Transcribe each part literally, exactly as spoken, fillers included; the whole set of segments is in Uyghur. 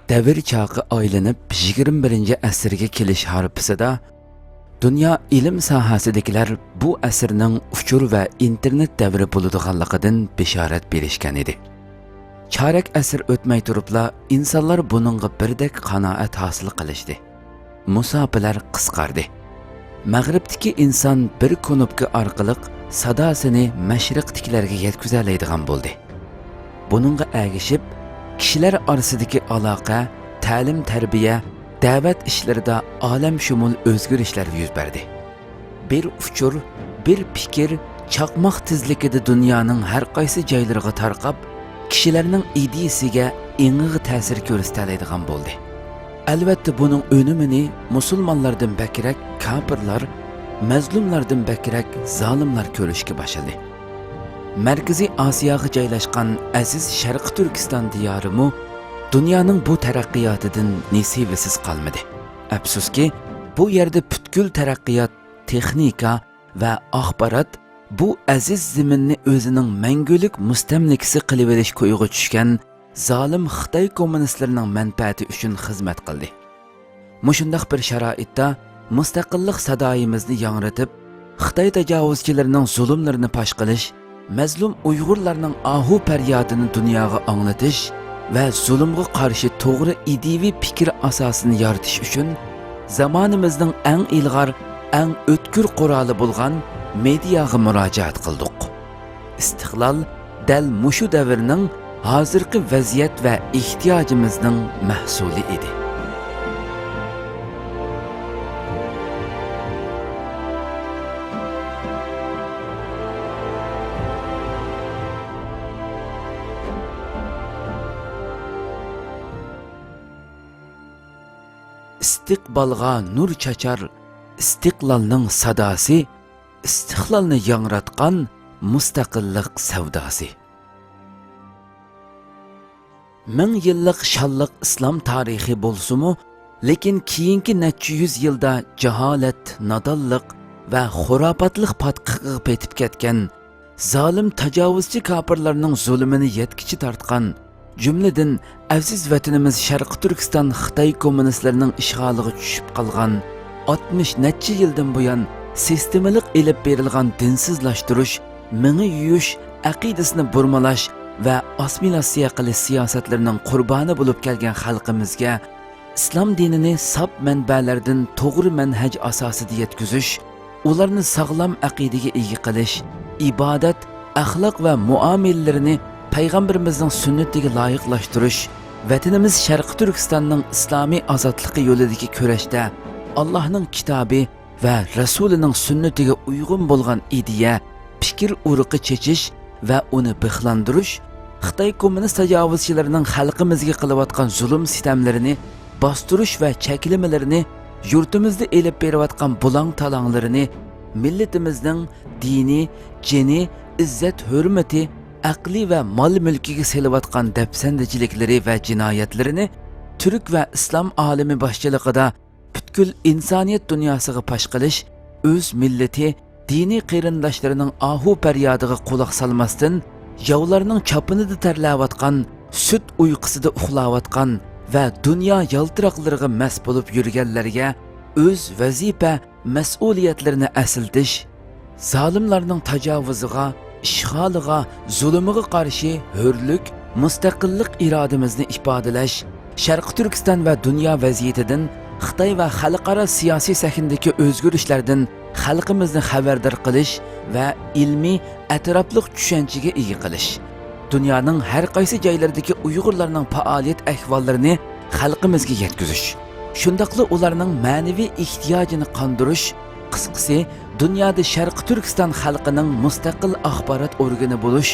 دەۋر چاقى ئايلىنىپ، يىگىرمە بىرىنچى ئەسىرگە كېلىش ھارپىسىدا، دۇنيا ئىلىم ساھەسىدىكىلەر بۇ ئەسىرنىڭ ئۇچۇر ۋە ئىنتېرنېت دەۋرى بولىدىغانلىقىدىن بېشارەت بېرىشكەن ئىدى. چارەك ئەسىر ئۆتمەي تۇرۇپلا، ئىنسانلار بۇنىڭغا بىردەك قانائەت ھاسىل قىلىشتى. مۇساپىلەر قىسقاردى. مەغرىبتىكى ئىنسان بىر كۇنۇپكا ئارقىلىق ساداسىنى مەشرىقتىكىلەرگە يەتكۈزەلەيدىغان بولدى. بۇنىڭغا ئەگىشىپ، كىشىلەر ئارىسىدىكى ئالاقە، تەلىم-تەربىيە، دەۋەت ئىشلىرىدا ئالەمشۇمۇل ئۆزگىرىشلەر يۈز بەردى. بىر ئۇچۇر، بىر پىكىر چاقماق تېزلىكىدە دۇنيانىڭ ھەر قايسى جايلىرىغا تارقاپ، كىشىلەرنىڭ ئىدىيىسىگە، ئېڭىغا تەسىر كۆرسىتەلەيدىغان بولدى. ئەلۋەتتە، بۇنىڭ ئۈنۈمىنى مۇسۇلمانلاردىن بەكرەك كاپىرلار، مەزلۇملاردىن بەكرەك زالىملار كۆرۈشكە باشلىدى. مەركىزىي ئاسىياغا جايلاشقان ئەزىز شەرقىي تۈركىستان دىيارىمۇ دۇنيانىڭ بۇ تەرەققىياتىدىن نېسىۋىسىز قالمىدى. ئەپسۇسكى، بۇ يەردە پۈتكۈل تەرەققىيات، تېخنىكا ۋە ئاخبارات بۇ ئەزىز زېمىننى ئۆزىنىڭ مەڭگۈلۈك مۇستەملىكىسى قىلىۋېلىش كويىغا چۈشكەن زالىم خىتاي كوممۇنىستلىرىنىڭ مەنپەئەتى ئۈچۈن خىزمەت قىلدى. مۇشۇنداق بىر شارائىتتا مۇستەقىللىق سادايىمىزنى ياڭرىتىپ، خىتاي تاجاۋۇزچىلىرىنىڭ زۇلۇملىرىنى پاش قىلىش، مەزلۇم ئۇيغۇرلارنىڭ ئاھۇ پەريادىنى دۇنياغا ئاڭلىتىش ۋە زۇلۇمغا قارشى توغرا ئىدىيىۋى پىكىر ئاساسىنى يارىتىش ئۈچۈن زامانىمىزنىڭ ئەڭ ئىلغار، ئەڭ ئۆتكۈر قورالى بولغان مېدىياغا مۇراجىئەت قىلدۇق. ئىستىقلال دەل مۇشۇ دەۋرنىڭ ھازىرقى ۋەزىيەت ۋە ئېھتىياجىمىزنىڭ مەھسۇلى ئىدى. ئىستىقبالغا نۇر چاچار ئىستىقلالنىڭ ساداسى، ئىستىقلالنى ياڭراتقان مۇستەقىللىق سەۋداسى. مىڭ يىللىق شانلىق ئىسلام تارىخى بولسىمۇ، لېكىن كېيىنكى نەچچە يۈز يىلدا جاھالەت، نادانلىق ۋە خۇراپاتلىق پاتقىقىغا پېتىپ كەتكەن، زالىم تاجاۋۇزچى كاپىرلارنىڭ زۇلۇمىنى يەتكۈچە تارتقان، جۈملىدىن ئەزىز ۋەتىنىمىز شەرقىي تۈركىستان خىتاي كوممۇنىستلىرىنىڭ ئىشغالىغا چۈشۈپ قالغان ئاتمىش نەچچە يىلدىن بۇيان سىستېمىلىق ئېلىپ بېرىلغان دىنسىزلاشتۇرۇش، مېڭە يۇيۇش، ئەقىدىسىنى بۇرمىلاش ۋە ئاسسىمىلياتسىيە قىلىش سىياسەتلىرىنىڭ قۇربانى بولۇپ كەلگەن خەلقىمىزگە ئىسلام دىنىنى ساپ مەنبەلەردىن توغرا مەنھەج ئاساسىدا يەتكۈزۈش، ئۇلارنى ساغلام ئەقىدىگە ئىگە قىلىش، ئىبادەت، ئەخلاق ۋە مۇئامىلىلىرىنى پەيغەمبىرىمىزنىڭ سۈننىتىگە لايىقلاشتۇرۇش، ۋەتىنىمىز شەرقىي تۈركىستاننىڭ ئىسلامىي ئازادلىقى يولىدىكى كۈرەشتە ئاللاھنىڭ كىتابى ۋە رەسۇلىنىڭ سۈننىتىگە ئۇيغۇن بولغان ئىدىيە، پىكىر ئۇرۇقى چېچىش ۋە ئۇنى بىخلاندۇرۇش، خىتاي كوممۇنىست تاجاۋۇزچىلىرىنىڭ خەلقىمىزگە قىلىۋاتقان زۇلۇم-سىتەملىرىنى، باستۇرۇش ۋە چەكلىمىلىرىنى، يۇرتىمىزدا ئېلىپ بېرىۋاتقان بۇلاڭ-تالاڭلىرىنى، مىللىتىمىزنىڭ دىنى، جېنى، ئىززەت-ھۆرمىتى، ئەقلى ۋە مال-مۈلكىگە سېلىۋاتقان دەپسەندىچىلىكلىرى ۋە جىنايەتلىرىنى تۈرك ۋە ئىسلام ئالىمى باشچىلىقىدا پۈتكۈل ئىنسانىيەت دۇنياسىغا پاش قىلىش، ئۆز مىللىتى، دىنىي قېرىنداشلىرىنىڭ ئاھۇ پەريادىغا قۇلاق سالماستىن، ياۋلارنىڭ چاپىنىدا تەرلەۋاتقان، سۈت ئۇيقۇسىدا ئۇخلاۋاتقان ۋە دۇنيا يالتىراقلىرىغا مەست بولۇپ يۈرگەنلەرگە ئۆز ۋەزىپە، مەسئۇلىيەتلىرىنى ئەسلىتىش، زالىملارنىڭ تاجاۋۇزىغا، ئىشغالىغا، زۇلۇمىغا قارشى ھۆرلۈك، مۇستەقىللىق ئىرادىمىزنى ئىپادىلەش، شەرقىي تۈركىستان ۋە دۇنيا ۋەزىيىتىدىن، خىتاي ۋە خەلقئارا سىياسىي سەھنىدىكى ئۆزگىرىشلەردىن خەلقىمىزنى خەۋەردار قىلىش ۋە ئىلمىي، ئەتراپلىق چۈشەنچىگە ئىگە قىلىش، دۇنيانىڭ ھەر قايسى جايلىرىدىكى ئۇيغۇرلارنىڭ پائالىيەت ئەھۋاللىرىنى خەلقىمىزگە يەتكۈزۈش، شۇنداقلا ئۇلارنىڭ مەنىۋى ئېھتىياجىنى قاندۇرۇش، قىسقىسى، دۇنيادا شەرقىي تۈركىستان خەلقىنىڭ مۇستەقىل ئاخبارات ئورگىنى بولۇش،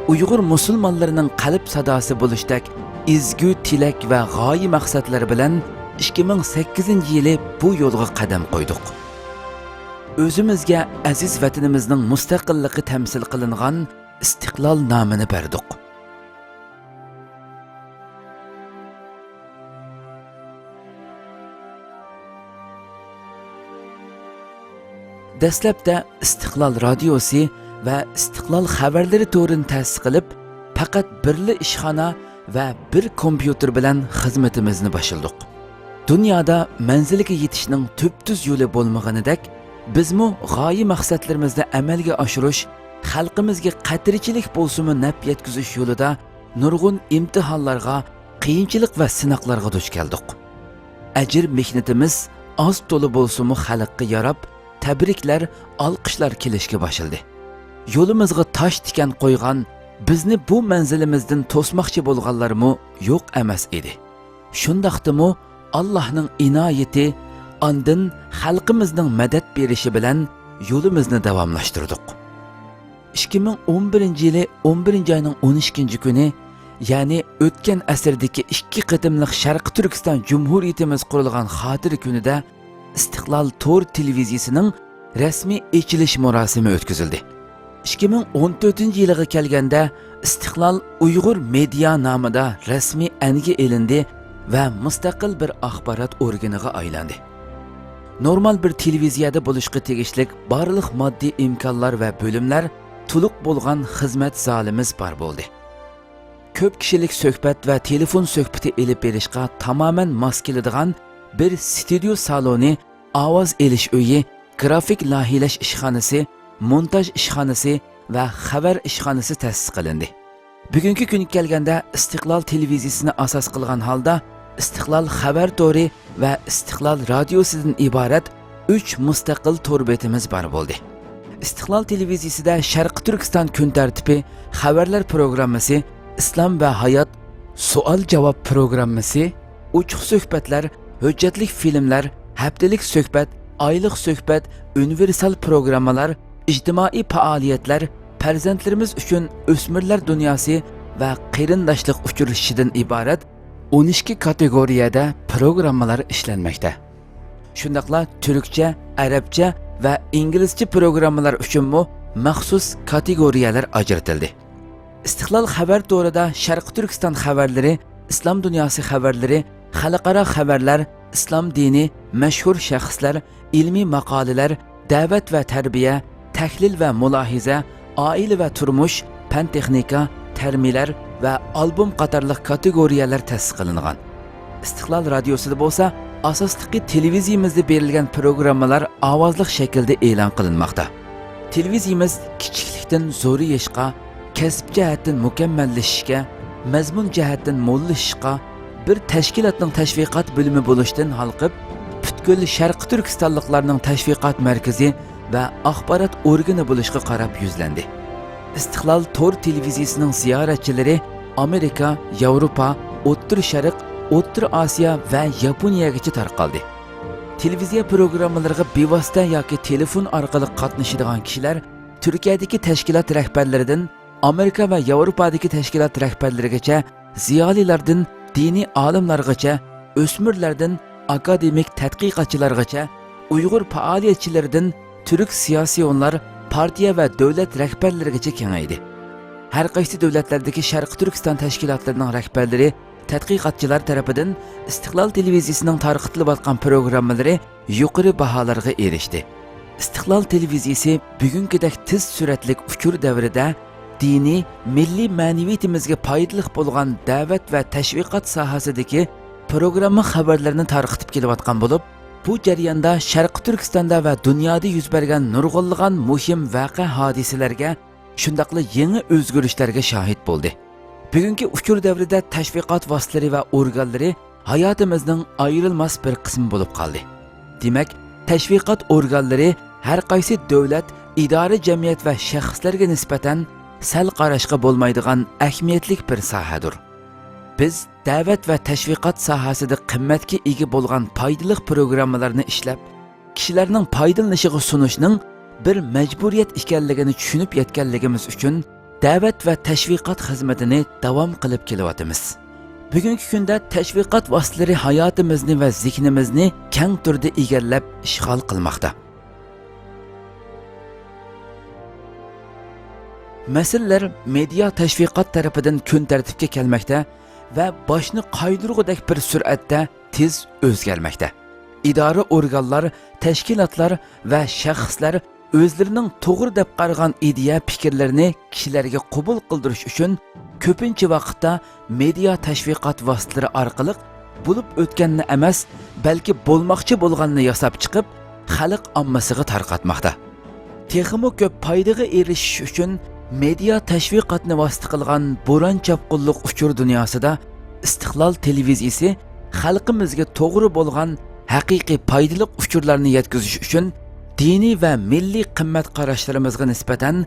ئۇيغۇر مۇسۇلمانلىرىنىڭ قەلب ساداسى بولۇشتەك ئىزگۈ تىلەك ۋە غايە مەقسەتلەر بىلەن ئىككى مىڭ سەككىزىنچى يىلى بۇ يولغا قەدەم قويدۇق. ئۆزىمىزگە ئەزىز ۋەتىنىمىزنىڭ مۇستەقىللىقى تەمسىل قىلىنغان ئىستىقلال نامىنى بەردۇق. دەسلەپتە ئىستىقلال رادىيوسى ۋە ئىستىقلال خەۋەرلىرى تورىنى تەسىس قىلىپ، پەقەت بىرلا ئىشخانا ۋە بىر كومپيۇتېر بىلەن خىزمىتىمىزنى باشلىدۇق. دۇنيادا مەنزىلگە يېتىشنىڭ تۈپتۈز يولى بولمىغىنىدەك، بىزمۇ غايە مەقسەتلىرىمىزنى ئەمەلگە ئاشۇرۇش، خەلقىمىزگە قەترىچىلىك بولسىمۇ نەپ يەتكۈزۈش يولىدا نۇرغۇن ئىمتىھانلارغا، قىيىنچىلىق ۋە سىناقلارغا دۇچ كەلدۇق. ئەجىر مېھنىتىمىز ئاز تولا بولسىمۇ خەلققە ياراپ، تەبرىكلەر، ئالقىشلار كېلىشكە باشلىدى. يولىمىزغا تاش تىكەن قويغان، بىزنى بۇ مەنزىلىمىزدىن توسماقچى بولغانلارمۇ يوق ئەمەس ئىدى. شۇنداقتىمۇ ئاللاھنىڭ ئىنايىتى، ئاندىن خەلقىمىزنىڭ مەدەت بېرىشى بىلەن يولىمىزنى داۋاملاشتۇردۇق. ئىككى مىڭ ئون بىرىنچى يىلى ئون بىرىنچى ئاينىڭ ئون ئىككىنچى كۈنى، يەنى ئۆتكەن ئەسىردىكى ئىككى قېتىملىق شەرقىي تۈركىستان جۇمھۇرىيىتىمىز قۇرۇلغان خاتىرە كۈنىدە ئىستىقلال تور تېلېۋىزىيىسىنىڭ رەسمىي ئېچىلىش مۇراسىمى ئۆتكۈزۈلدى. ئىككى مىڭ ئون تۆتىنچى يىلىغا كەلگەندە، ئىستىقلال ئۇيغۇر مېدىيا نامىدا رەسمىي ئەنگە ئېلىندى ۋە مۇستەقىل بىر ئاخبارات ئورگىنىغا ئايلاندى. نورمال بىر تېلېۋىزىيەدە بولۇشقا تېگىشلىك بارلىق ماددىي ئىمكانلار ۋە بۆلۈملەر تولۇق بولغان خىزمەت زالىمىز بار بولدى. كۆپ كىشىلىك سۆھبەت ۋە تېلېفون سۆھبىتى ئېلىپ بېرىشقا تامامەن ماس كېلىدىغان بىر ستۇدىيو سالونى، ئاۋاز ئېلىش ئۆيى، گرافىك لايىھەلەش ئىشخانىسى، مونتاژ ئىشخانىسى ۋە خەۋەر ئىشخانىسى تەسىس قىلىندى. بۈگۈنكى كۈنگە كەلگەندە، ئىستىقلال تېلېۋىزىيىسىنى ئاساس قىلغان ھالدا، ئىستىقلال خەۋەر تورى ۋە ئىستىقلال رادىيوسىدىن ئىبارەت ئۈچ مۇستەقىل تور بېتىمىز بار بولدى. ئىستىقلال تېلېۋىزىيىسىدە شەرقىي تۈركىستان كۈن تەرتىپى، خەۋەرلەر پروگراممىسى، ئىسلام ۋە ھايات، سوئال-جاۋاب پروگراممىسى، ئوچۇق سۆھبەتلەر، ھۆججەتلىك فىلىملەر، ھەپتىلىك سۆھبەت، ئايلىق سۆھبەت، ئۇنىۋېرسال پروگراممىلار، ئىجتىمائىي پائالىيەتلەر، پەرزەنتلىرىمىز ئۈچۈن ئۆسمۈرلەر دۇنياسى ۋە قېرىنداشلىق ئۇچرىشىشىدىن ئىبارەت ئون ئىككى كاتېگورىيەدە پروگراممىلار ئىشلەنمەكتە. شۇنداقلا تۈركچە، ئەرەبچە ۋە ئىنگلىزچە پروگراممىلار ئۈچۈنمۇ مەخسۇس كاتېگورىيەلەر ئاجرىتىلدى. ئىستىقلال خەۋەر تورىدا شەرقىي تۈركىستان خەۋەرلىرى، ئىسلام دۇنياسى خەۋەرلىرى، خەلقئارا خەۋەرلەر، ئىسلام دىنى، مەشھۇر شەخسلەر، ئىلمىي ماقالىلەر، دەۋەت ۋە تەربىيە، تەھلىل ۋە مۇلاھىزە، ئائىلە ۋە تۇرمۇش، پەن تېخنىكا، تەرمىلەر ۋە ئالبوم قاتارلىق كاتېگورىيەلەر تەسىس قىلىنغان. ئىستىقلال رادىيوسىدا بولسا ئاساسلىقى تېلېۋىزىيىمىزدا بېرىلگەن پروگراممىلار ئاۋازلىق شەكىلدە ئېلان قىلىنماقتا. تېلېۋىزىيىمىز كىچىكلىكتىن زورىيىشقا، كەسىپ جەھەتتىن مۇكەممەللىشىشكە، مەزمۇن جەھەتتىن موللىشىشقا، بىر تەشكىلاتنىڭ تەشۋىقات بۆلۈمى بولۇشتىن ھالقىپ، پۈتكۈل شەرقىي تۈركىستانلىقلارنىڭ تەشۋىقات مەركىزى ۋە ئاخبارات ئورگىنى بولۇشقا قاراپ يۈزلەندى. ئىستىقلال تور تېلېۋىزىيىسىنىڭ زىيارەتچىلىرى ئامېرىكا، ياۋروپا، ئوتتۇرا شەرق، ئوتتۇرا ئاسىيا ۋە ياپونىيەگىچە تارقالدى. تېلېۋىزىيە پروگراممىلىرىغا بىۋاسىتە ياكى تېلېفون ئارقىلىق قاتنىشىدىغان كىشىلەر تۈركىيەدىكى تەشكىلات رەھبەرلىرىدىن ئامېرىكا ۋە ياۋروپادىكى تەشكىلات رەھبەرلىرىگىچە، زىيالىيلاردىن دىنىي ئالىملارغىچە، ئۆسمۈرلەردىن ئاكادېمىك تەتقىقاتچىلارغىچە، ئۇيغۇر پائالىيەتچىلىرىدىن تۈرك سىياسىيونلار، پارتىيە ۋە دۆلەت رەھبەرلىرىگىچە كېڭەيدى. ھەر قايسى دۆلەتلەردىكى شەرقىي تۈركىستان تەشكىلاتلىرىنىڭ رەھبەرلىرى، تەتقىقاتچىلار تەرىپىدىن ئىستىقلال تېلېۋىزىيىسىنىڭ تارقىتىلىۋاتقان پروگراممىلىرى يۇقىرى باھالارغا ئېرىشتى. ئىستىقلال تېلېۋىزىيىسى بۈگۈنكىدەك تېز سۈرئەتلىك ئۇچۇر دەۋرىدە دىنىي، مىللىي مەنىۋىيىتىمىزگە پايدىلىق بولغان دەۋەت ۋە تەشۋىقات ساھەسىدىكى پروگرامما خەۋەرلىرىنى تارقىتىپ كېلىۋاتقان بولۇپ، بۇ جەرياندا شەرقىي تۈركىستاندا ۋە دۇنيادا يۈز بەرگەن نۇرغۇنلىغان مۇھىم ۋەقە ھادىسىلەرگە، شۇنداقلا يېڭى ئۆزگىرىشلەرگە شاھىت بولدى. بۈگۈنكى ئۇچۇر دەۋرىدە تەشۋىقات ۋاسىتىلىرى ۋە ئورگانلىرى ھاياتىمىزنىڭ ئايرىلماس بىر قىسمى بولۇپ قالدى. دېمەك، تەشۋىقات ئورگانلىرى ھەر قايسى دۆلەت، ئىدارە، جەمئىيەت ۋە شەخسلەرگە نىسبەتەن سەل قاراشقا بولمايدىغان ئەھمىيەتلىك بىر ساھەدۇر. بىز دەۋەت ۋە تەشۋىقات ساھەسىدە قىممەتكە ئىگە بولغان پايدىلىق پروگراممىلارنى ئىشلەپ، كىشىلەرنىڭ پايدىلىنىشىغا سۇنۇشنىڭ بىر مەجبۇرىيەت ئىكەنلىكىنى چۈشىنىپ يەتكەنلىكىمىز ئۈچۈن، دەۋەت ۋە تەشۋىقات خىزمىتىنى داۋام قىلىپ كېلىۋاتىمىز. بۈگۈنكى كۈندە تەشۋىقات ۋاسىتىلىرى ھاياتىمىزنى ۋە زېھنىمىزنى كەڭ تۈردە ئىگىلەپ ئىشغال قىلماقتا. مەسىلىلەر مېدىيا تەشۋىقات تەرىپىدىن كۈن تەرتىپكە كەلمەكتە ۋە باشنى قايدۇرغۇدەك بىر سۈرئەتتە تېز ئۆزگەرمەكتە. ئىدارە ئورگانلار، تەشكىلاتلار ۋە شەخسلەر ئۆزلىرىنىڭ توغرا دەپ قارىغان ئىدىيە پىكىرلىرىنى كىشىلەرگە قوبۇل قىلدۇرۇش ئۈچۈن كۆپىنچە ۋاقىتتا مېدىيا تەشۋىقات ۋاسىتىلىرى ئارقىلىق بولۇپ ئۆتكەننى ئەمەس، بەلكى بولماقچى بولغاننى ياساپ چىقىپ، خەلق ئاممىسىغا تارقاتماقتا. تېخىمۇ كۆپ پايدىغا ئېرىشىش ئۈچۈن مېدىيا تەشۋىقاتنى ۋاسىتە قىلغان بوران-چاپقۇنلۇق ئۇچۇر دۇنياسىدا ئىستىقلال تېلېۋىزىيىسى خەلقىمىزگە توغرا بولغان ھەقىقىي پايدىلىق ئۇچۇرلارنى يەتكۈزۈش ئۈچۈن دىنىي ۋە مىللىي قىممەت قاراشلىرىمىزغا نىسبەتەن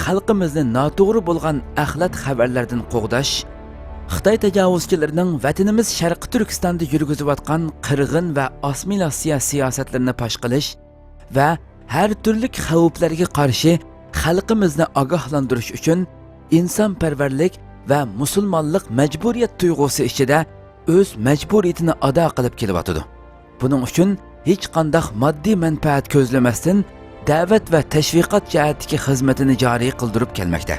خەلقىمىزنى ناتوغرا بولغان ئەخلەت خەۋەرلەردىن قوغداش، خىتاي تاجاۋۇزچىلىرىنىڭ ۋەتىنىمىز شەرقىي تۈركىستاندا يۈرگۈزۈۋاتقان قىرغىن ۋە ئاسسىمىلياتسىيە سىياسەتلىرىنى پاش قىلىش ۋە ھەر تۈرلۈك خەۋپلەرگە قارشى خەلقىمىزنى ئاگاھلاندۇرۇش ئۈچۈن ئىنسانپەرۋەرلىك ۋە مۇسۇلمانلىق مەجبۇرىيەت تۇيغۇسى ئىچىدە ئۆز مەجبۇرىيىتىنى ئادا قىلىپ كېلىۋاتىدۇ. بۇنىڭ ئۈچۈن ھېچقانداق ماددىي مەنپەئەت كۆزلىمەستىن، دەۋەت ۋە تەشۋىقات جەھەتتىكى خىزمىتىنى جارى قىلدۇرۇپ كەلمەكتە.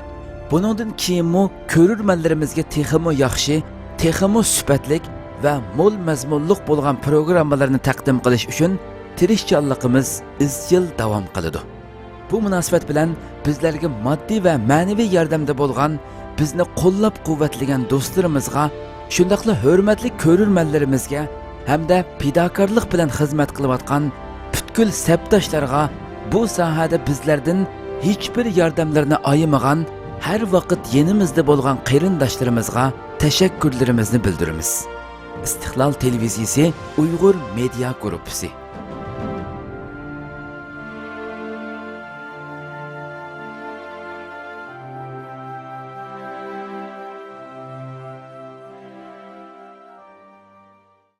بۇنىڭدىن كېيىنمۇ كۆرۈرمەنلىرىمىزگە تېخىمۇ ياخشى، تېخىمۇ سۈپەتلىك ۋە مول مەزمۇنلۇق بولغان پروگراممىلارنى تەقدىم قىلىش ئۈچۈن تىرىشچانلىقىمىز ئىزچىل داۋام قىلىدۇ. بۇ مۇناسىۋەت بىلەن بىزلەرگە ماددىي ۋە مەنىۋى ياردەمدە بولغان، بىزنى قوللاپ-قۇۋۋەتلىگەن دوستلىرىمىزغا، شۇنداقلا ھۆرمەتلىك كۆرۈرمەنلىرىمىزگە ھەمدە پىداكارلىق بىلەن خىزمەت قىلىۋاتقان پۈتكۈل سەپداشلارغا، بۇ ساھەدە بىزلەردىن ھېچبىر ياردەملىرىنى ئايىمىغان، ھەر ۋاقىت يېنىمىزدا بولغان قېرىنداشلىرىمىزغا تەشەككۈرلىرىمىزنى بىلدۈرىمىز. ئىستىقلال تېلېۋىزىيىسى ئۇيغۇر مېدىيا گۇرۇپپىسى.